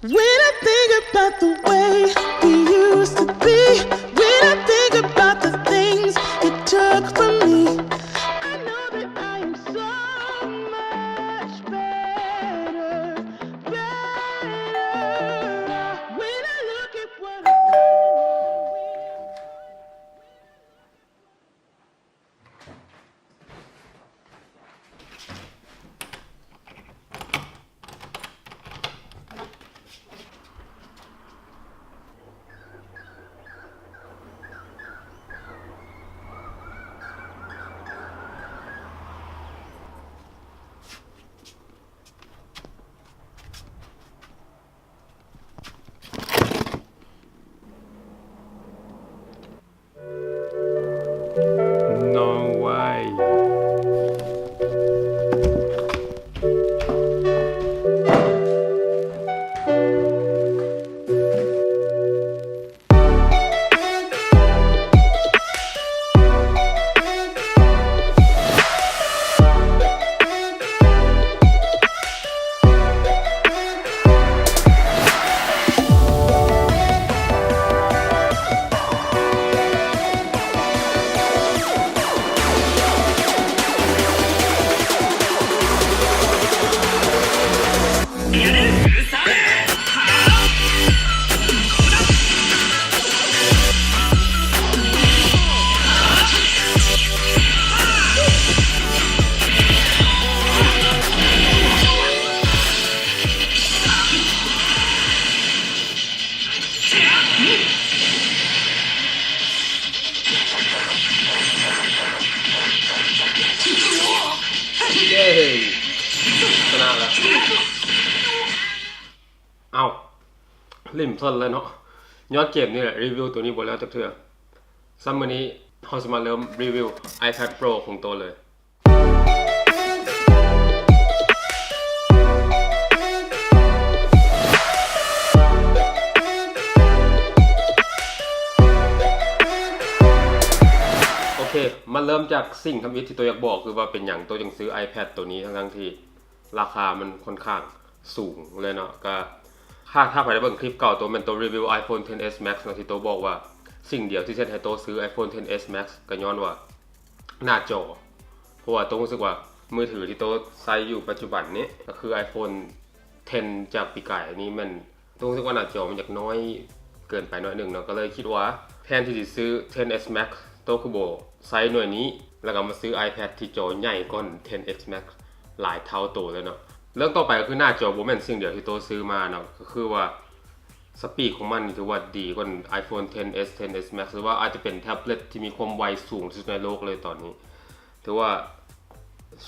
When I think about the way we used to be, when I think about the things you took from me, I know that I am so much better, better off. When I look at what I No way. ເຢ້ ຊະນະລະ. ເອົ້າ ລິ້ມເຊິ່ນເລີຍເນາະ. ຍ້ອນເກມນີ້ແຫຼະ ຣີວິວໂຕນີ້ບໍ່ແລ້ວຈັກເທື່ອ. ຊ້ຳມື້ນີ້ເຮົາຊິມາເລີ່ມຣີວິວ iPad Pro ຂອງໂຕເລີຍ. ໂອເຄ ມາເລີ່ມຈາກສິ່ງທຳອິດທີ່ໂຕຢາກບອກ ຄືວ່າເປັນຫຍັງໂຕຈຶ່ງຊື້ iPad ໂຕນີ້ ທັງໆທີ່ລາຄາມັນຂ້ອນຂ້າງສູງເລີຍເນາະ. ກະຖ້າ ຖ້າໃຜໄດ້ເບິ່ງຄລິບເກົ່າ ໂຕແມ່ນໂຕຣີວິວ iPhone ten S Max ເນາະ ທີ່ໂຕບອກວ່າສິ່ງດຽວທີ່ເຮັດໃຫ້ໂຕຊື້ iPhone ten S Max ກະຍ້ອນວ່າ ໜ້າຈໍ ເພາະວ່າໂຕຮູ້ສຶກວ່າມືຖືທີ່ໂຕໃຊ້ຢູ່ປັດຈຸບັນນີ້ ກໍຄື iPhone ten ຈາກປີກາຍນີ້ແມ່ນ ໂຕຮູ້ສຶກວ່າໜ້າຈໍມັນຢາກນ້ອຍເກີນໄປໜ້ອຍໜຶ່ງເນາະ. ກໍເລີຍຄິດວ່າແທນທີ່ຊິຊື້ ten S Max ໂຕຄືບໍ່ໃຊ້ໜ່ວຍນີ້ ແລ້ວກໍມາຊື້ iPad ທີ່ຈໍໃຫຍ່ກວ່າ ten S Max ຫຼາຍເທົ່າໂຕເລີຍເນາະ. ເລື່ອງຕໍ່ໄປກໍຄືໜ້າຈໍບໍ່ແມ່ນສິ່ງດຽວທີ່ໂຕຊື້ມາເນາະ ກໍຄືວ່າ ສະປີດຂອງມັນນີ້ຖືວ່າດີກວ່າ iPhone ten S ten S Max ຫຼືວ່າອາດຈະເປັນແທັບເລັດທີ່ມີຄວາມໄວສູງທີ່ສຸດໃນໂລກເລີຍຕອນນີ້. ຖືວ່າ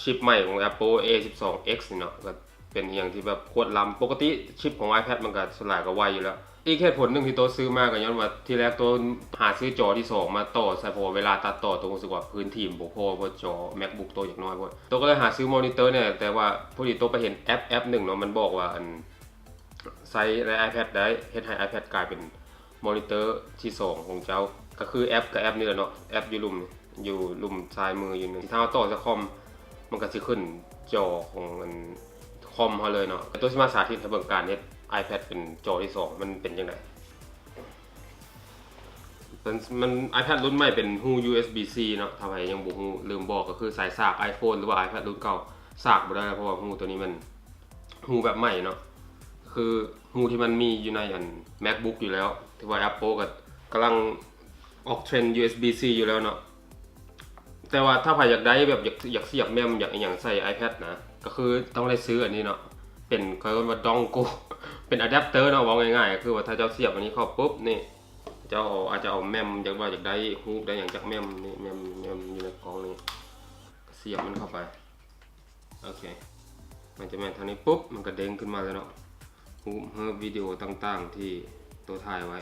ຊິບໃໝ່ຂອງ Apple A twelve X ນີ້ເນາະ ກໍເປັນອີ່ຫຍັງທີ່ແບບໂຄດລ້ຳ. ປົກກະຕິຊິບຂອງ iPad ມັນກໍສ່ວນຫຼາຍກໍໄວຢູ່ແລ້ວ. ອີກເຫດຜົນໜຶ່ງທີ່ໂຕຊື້ມາກໍຍ້ອນວ່າທີແລກໂຕຫາຊື້ຈໍທີສອງມາຕໍ່ໃສ່ ເພາະວ່າເວລາຕັດຕໍ່ໂຕຮູ້ສຶກວ່າພື້ນທີ່ມັນບໍ່ພໍ ເພາະຈໍ MacBook ໂຕຢາກນ້ອຍໂພດ. ໂຕກໍເລີຍຫາຊື້ມໍນິເຕີແດ່ ແຕ່ວ່າພໍດີໂຕໄປເຫັນແອັບແອັບໜຶ່ງເນາະ ມັນບອກວ່າ ອັນ ໃຊ້ໃນ iPad ໄດ້ ເຮັດໃຫ້ iPad ກາຍເປັນມໍນິເຕີທີສອງຂອງເຈົ້າ ກໍຄືແອັບ ກໍແອັບນີ້ແຫຼະເນາະ ແອັບຢູ່ລຸ່ມ ຢູ່ລຸ່ມຊ້າຍມືຢູ່ນີ້. ຖ້າເຮົາຕໍ່ໃສ່ຄອມ ມັນກໍຊິຂຶ້ນຈໍຂອງ ອັນ ຄອມເຮົາເລີຍເນາະ. ໂຕຊິມາສາທິດໃຫ້ເບິ່ງການເຮັດ iPad ເປັນຈໍທີສອງ ມັນເປັນຈັ່ງໃດ. ມັນ ມັນ iPad ລຸ້ນໃໝ່ເປັນຮູ USB-C ເນາະ ຖ້າໃຜຍັງບໍ່ຮູ້ ລືມບອກ ກໍຄືສາຍສາກ iPhone ຫຼືວ່າ iPad ລຸ້ນເກົ່າ ສາກບໍ່ໄດ້ ເພາະວ່າຮູໂຕນີ້ມັນ ຮູແບບໃໝ່ເນາະ ຄືຮູທີ່ມັນມີຢູ່ໃນອັນ MacBook ຢູ່ແລ້ວ. ຖືວ່າ Apple ກໍກຳລັງອອກເທຣນ USB-C ຢູ່ແລ້ວເນາະ. ແຕ່ວ່າຖ້າໃຜຢາກໄດ້ແບບ ຢາກ ຢາກສຽບແມມ ຢາກອີ່ຫຍັງໃສ່ iPad ນະ ກໍຄືຕ້ອງໄດ້ຊື້ອັນນີ້ເນາະ ເປັນ ເຂົາເອີ້ນວ່າ dongle ເປັນອາດັບເຕີເນາະ. ເວົ້າງ່າຍໆ ກໍຄືວ່າຖ້າເຈົ້າສຽບອັນນີ້ເຂົ້າປຸບນີ້ ເຈົ້າເອົາ ອາດຈະເອົາແມມ ຢາກວ່າຢາກໄດ້ຮູບໄດ້ຫຍັງຈາກແມມນີ້ ແມມ ແມມຢູ່ໃນກ່ອງນີ້ ສຽບມັນເຂົ້າໄປ. ໂອເຄ ຫຼັງຈາກແມ່ນທາງນີ້ປຸບ ມັນກະເດ້ງຂຶ້ນມາເລີຍເນາະ ຮູບເຮີບ ວິດີໂອຕ່າງໆທີ່ໂຕຖ່າຍໄວ້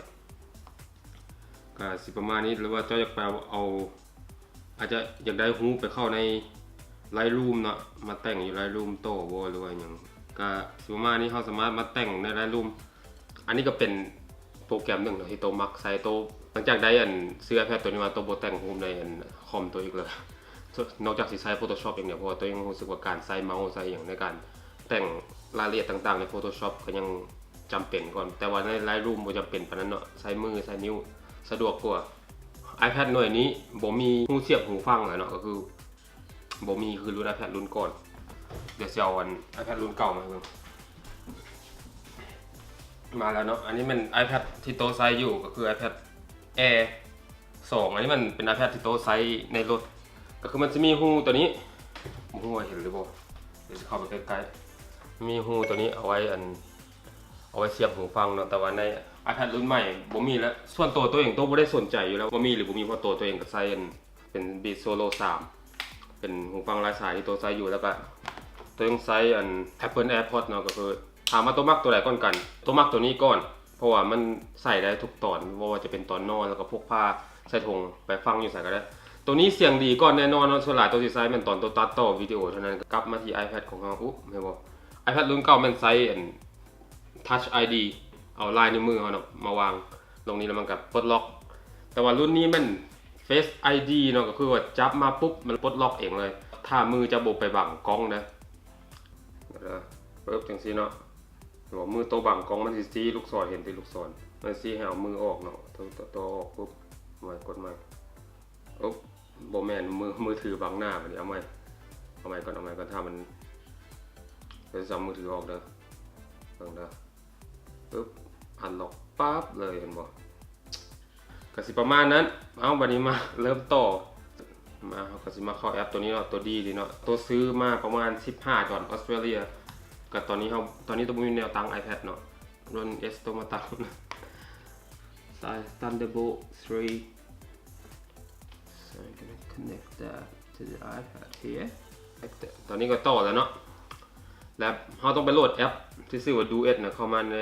ກະຊິປະມານນີ້. ຫຼືວ່າເຈົ້າຢາກໄປເອົາ ອາດຈະຢາກໄດ້ຮູບໄປເຂົ້າໃນ Lightroom ເນາະ ມາແຕ່ງຢູ່ Lightroom ຕໍ່ບໍ່ ຫຼືວ່າຫຍັງ ກະຊິປະມານນີ້. ເຮົາສາມາດມາແຕ່ງໃນ Lightroom ອັນນີ້ກໍເປັນໂປຣແກຣມໜຶ່ງເນາະທີ່ໂຕມັກໃຊ້. ໂຕ ຫຼັງຈາກໄດ້ອັນ ຊື້ iPad ໂຕນີ້ມາ ໂຕບໍ່ແຕ່ງຮູບໃນອັນຄອມໂຕອີກເລີຍ ນອກຈາກຊິໃຊ້ Photoshop ຢ່າງດຽວ ເພາະວ່າໂຕຍັງຮູ້ສຶກວ່າການໃຊ້ເມົາ ໃຊ້ອີ່ຫຍັງໃນການແຕ່ງລາຍລະອຽດຕ່າງໆໃນ Photoshop ກໍຍັງ ຈຳເປັນກ່ອນ, ແຕ່ວ່າໃນ Lightroom ບໍ່ຈຳເປັນປານນັ້ນເນາະ, ໃຊ້ມືໃຊ້ນິ້ວສະດວກກວ່າ. iPad ໜ່ວຍນີ້ບໍ່ມີຮູສຽບຫູຟັງແລ້ວເນາະ, ກໍຄືບໍ່ມີຄືລຸ້ນ iPad ລຸ້ນກ່ອນ. ດຽວຊິເອົາອັນ iPad ລຸ້ນເກົ່າມາໃຫ້ເບິ່ງ. ມາແລ້ວເນາະ, ອັນນີ້ແມ່ນ iPad ທີ່ໂຕໃຊ້ຢູ່ ກໍຄື iPad Air ສອງ. ອັນນີ້ມັນເປັນ iPad ທີ່ໂຕໃຊ້ໃນລົດ, ກໍຄືມັນຈະມີຮູໂຕນີ້, ບໍ່ຮູ້ວ່າເຫັນຫຼືບໍ່, ດຽວຊິເຂົ້າໄປໃກ້ໆ. ມີຮູໂຕນີ້ເອົາໄວ້ອັນ ເອົາໄວ້ສຽບຫູຟັງເນາະ, ແຕ່ວ່າໃນ iPad ລຸ້ນໃໝ່ບໍ່ມີແລ້ວ. ສ່ວນຕົວໂຕເອງ ໂຕບໍ່ໄດ້ສົນໃຈຢູ່ແລ້ວວ່າມີຫຼືບໍ່ມີ, ເພາະໂຕໂຕເອງກໍໃຊ້ອັນເປັນ Beats Solo ສາມ ເປັນຫູຟັງລາຍສາຍທີ່ໂຕໃຊ້ຢູ່, ແລ້ວກໍໂຕຍັງໃຊ້ອັນ Apple AirPods ເນາະ. ກໍຄືຖາມວ່າໂຕມັກໂຕໃດກ່ອນກັນ? ໂຕມັກໂຕນີ້ກ່ອນ, ເພາະວ່າມັນໃສ່ໄດ້ທຸກຕອນ, ບໍ່ວ່າຈະເປັນຕອນນອນ ແລ້ວກໍພົກພາໃສ່ຖົງໄປຟັງຢູ່ໃສກໍໄດ້. ໂຕນີ້ສຽງດີກ່ອນແນ່ນອນເນາະ, ສ່ວນຫຼາຍໂຕຊິໃຊ້ແມ່ນຕອນໂຕຕັດຕໍ່ວິດີໂອເທົ່ານັ້ນ. ກັບມາທີ່ iPad ຂອງເຮົາ, ອຸ ເຫັນບໍ່? iPad ລຸ້ນເກົ່າແມ່ນໃຊ້ອັນ Touch ID ເອົາລາຍນິ້ວມືເຮົາເນາະມາວາງລົງນີ້ ແລ້ວມັນກໍປົດລັອກ. ແຕ່ວ່າລຸ້ນນີ້ແມ່ນ Face ID ເນາະ, ກໍຄືວ່າຈັບມາປຸບມັນປົດລັອກເອງເລີຍ, ຖ້າມືຈະບໍ່ໄປບັງກ້ອງເດີ. ເອີ ປຶບ ຈັ່ງຊີ້ເນາະ, ເຫັນບໍ່? ມືໂຕບັງກ້ອງມັນຊິຊີ້ລູກສອນ, ເຫັນແຕ່ລູກສອນ, ມັນຊີ້ໃຫ້ເອົາມືອອກເນາະ. ໂຕ ໂຕ ໂຕອອກປຸບ, ມາກົດໃໝ່. ໂອ້ ບໍ່ແມ່ນ ມື ມືຖືບັງໜ້າບັດນີ້. ເອົາໃໝ່ ເອົາໃໝ່ກ່ອນ ເອົາໃໝ່ກ່ອນ. ຖ້າມັນ ດຽວຊິເອົາມືຖືອອກເດີ, ເບິ່ງເດີ. ປຶບ unlock ປັບເລີຍ, ເຫັນບໍ່? ກໍຊິປະມານນັ້ນ. ເອົາ ບັດນີ້ມາເລີ່ມຕໍ່, ມາ ເຮົາກໍຊິມາເຂົ້າແອັບໂຕນີ້ເນາະ, ໂຕດີນີ້ເນາະ, ໂຕຊື້ມາປະມານສິບຫ້າດອນອອສເຕຣເລຍ. ກໍຕອນນີ້ເຮົາ ຕອນນີ້ໂຕບໍ່ມີແນວຕັ້ງ iPad ເນາະ, Ronin S ໂຕມາຕັ້ງ Thunderbolt three. So I'm gonna connect that to the iPad here. ຕອນນີ້ກໍຕໍ່ແລ້ວເນາະ, ແລ້ວເຮົາຕ້ອງໄປໂຫຼດແອັບທີ່ຊື່ວ່າ Duet ນະ ເຂົ້າມາໃນ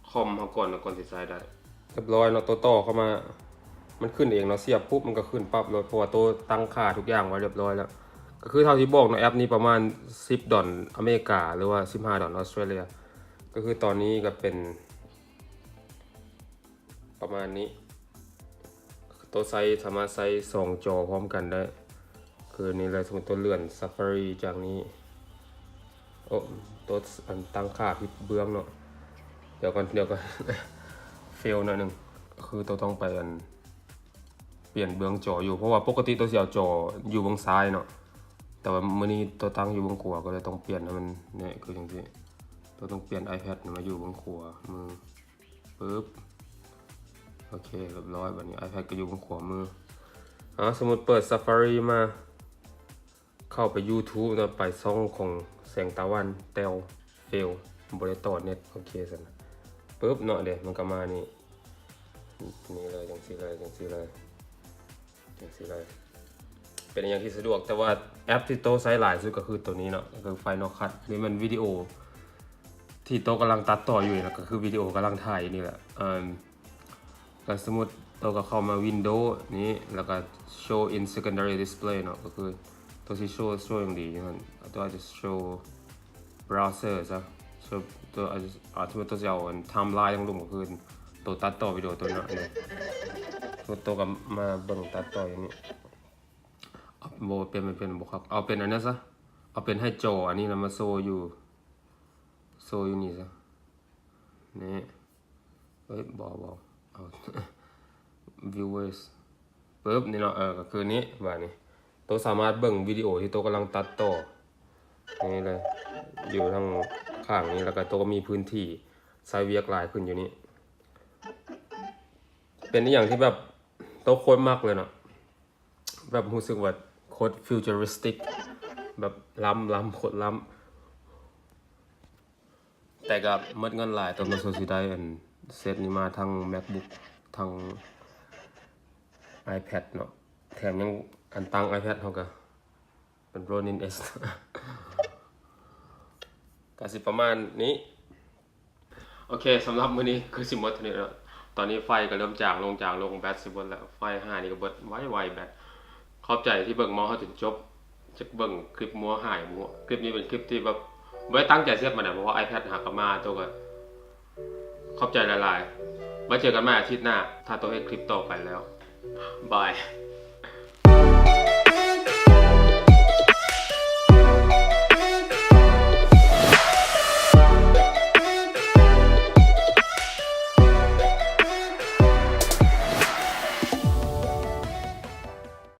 ຄອມເຮົາກ່ອນເນາະ, ກ່ອນຊິໃຊ້ໄດ້. ຮຽບຮ້ອຍເນາະ, ໂຕຕໍ່ເຂົ້າມາ ມັນຂຶ້ນເອງເນາະ, ສຽບປຸບມັນກໍຂຶ້ນປັບໂລດ, ເພາະວ່າໂຕຕັ້ງຄ່າທຸກຢ່າງໄວ້ຮຽບຮ້ອຍແລ້ວ. ກໍຄືເທົ່າທີ່ບອກເນາະ, ແອັບນີ້ປະມານສິບດອນອາເມລິກາ ຫຼືວ່າສິບຫ້າດອນອອສເຕຣເລຍ. ກໍຄືຕອນນີ້ກໍເປັນ ປະມານນີ້, ໂຕໃຊ້ ສາມາດໃຊ້ສອງຈໍພ້ອມກັນໄດ້. ຄືນີ້ເລີຍ, ສົມມຸດໂຕເລື່ອນ Safari ຈາກນີ້, ໂອ້ ໂຕ ອັນ ຕັ້ງຄ່າຜິດເບື້ອງເນາະ. ດຽວກ່ອນ ດຽວກ່ອນ ເຟວໜ້ອຍໜຶ່ງ. ຄືໂຕຕ້ອງໄປ ອັນ ປ່ຽນເບື້ອງຈໍຢູ່, ເພາະວ່າປົກກະຕິໂຕຊິເອົາຈໍຢູ່ເບື້ອງຊ້າຍເນາະ, ແຕ່ວ່າມື້ນີ້ໂຕຕັ້ງຢູ່ເບື້ອງຂວາ, ກໍເລີຍຕ້ອງປ່ຽນໃຫ້ມັນ ນີ້ ຄືຈັ່ງຊີ້. ໂຕຕ້ອງປ່ຽນ iPad ມາຢູ່ເບື້ອງຂວາມື. ປຶບ ໂອເຄ ຮຽບຮ້ອຍ. ບັດນີ້ iPad ກໍຢູ່ເບື້ອງຂວາມື. ເອົາ ສົມມຸດເປີດ Safari ມາ, ເຂົ້າໄປ YouTube ເນາະ, ໄປຊ່ອງຂອງແສງຕາວັນ ແຕ່ວ ເຟວ ບໍ່ໄດ້ຕໍ່ເນັດ. ໂອເຄຊັ້ນ ປຶບເນາະ, ເດ ມັນກໍມານີ້ ນີ້ເລີຍ, ຈັ່ງຊີ້ເລີຍ, ຈັ່ງຊີ້ເລີຍ. ຈັ່ງຊີ້ເລີຍ ເປັນອີ່ຫຍັງທີ່ສະດວກ, ແຕ່ວ່າແອັບທີ່ໂຕໃຊ້ຫຼາຍສຸດກໍຄືໂຕນີ້ເນາະ, ກໍຄື Final Cut. ນີ້ແມ່ນວິດີໂອທີ່ໂຕກຳລັງຕັດຕໍ່ຢູ່ນີ້ແຫຼະ, ກໍຄືວິດີໂອກຳລັງຖ່າຍຢູ່ນີ້ແຫຼະ. ເອີ ກໍສົມມຸດໂຕກໍເຂົ້າມາ Window ນີ້ ແລ້ວກໍ Show in Secondary Display ເນາະ, ກໍຄືໂຕຊິໂຊ ໂຊຢ່າງດີຢູ່ຫັ້ນ. ໂຕອາດຈະໂຊ browser ຊະ, ໂຊ ໂຕອາດຈະ ອາດຈະ ໂຕຊິເອົາ timeline ທາງລຸ່ມ ກໍຄືໂຕຕັດຕໍ່ວິດີໂອໂຕນີ້ເນາະ. ສົມມຸດໂຕກໍມາເບິ່ງຕັດຕໍ່ຢູ່ນີ້, ເອົາ ບໍ່ ປ່ຽນ ປ່ຽນ ບໍ່ຄັກ, ເອົາເປັນອັນນັ້ນຊະ, ເອົາເປັນໃຫ້ຈໍອັນນີ້ນະມາໂຊຢູ່ ໂຊຢູ່ນີ້ຊະ. ນີ້ ເອີຍ ບໍ່ ບໍ່ ເອົາ Viewers ປຶບ ນີ້ເນາະ. ເອີ ກໍຄືນີ້. ບາດນີ້ໂຕສາມາດເບິ່ງວິດີໂອທີ່ໂຕກຳລັງຕັດຕໍ່ນີ້ເລີຍ, ຢູ່ທາງຂ້າງນີ້, ແລ້ວກໍໂຕກໍມີພື້ນທີ່ໃຊ້ວຽກຫຼາຍຂຶ້ນຢູ່ນີ້. ເປັນອີ່ຫຍັງທີ່ແບບໂຕໂຄດມັກເລີຍເນາະ, ແບບຮູ້ສຶກວ່າໂຄດ futuristic, ແບບລ້ຳ ລ້ຳ ໂຄດລ້ຳ. ແຕ່ກໍໝົດເງິນຫຼາຍ, ໂຕກໍສົງໄສຊິໄດ້ອັນເຊັດນີ້ມາ, ທັງ MacBook ທັງ iPad ເນາະ, ແຖມຍັງອັນຕັ້ງ iPad ເຮົາກໍເປັນ Ronin S ກໍຊິປະມານນີ້. ໂອເຄ ສຳລັບມື້ນີ້ຄືຊິໝົດເທົ່ານີ້ເນາະ. ຕອນນີ້ໄຟກໍເລີ່ມຈາງລົງ ຈາງລົງ, ແບັດຊິເບິດແລ້ວ. ໄຟຫ້ານີ້ກໍເບິດໄວໆ ແບັດ. ຂອບໃຈທີ່ເບິ່ງມາຮອດຈົນຈົບ. ຈັກເບິ່ງຄລິບມົວຫາຍມົວ. ຄລິບນີ້ເປັນຄລິບທີ່ແບບບໍ່ໄດ້ຕັ້ງໃຈເຮັດມານະ, ເພາະວ່າ iPad ຫາກໍມາ. ໂຕກໍຂອບໃຈຫຼາຍໆ. ໄວ້ເຈີກັນໃໝ່ອາທິດໜ້າ ຖ້າໂຕເຮັດຄລິບຕໍ່ໄປແລ້ວ. ບາຍ.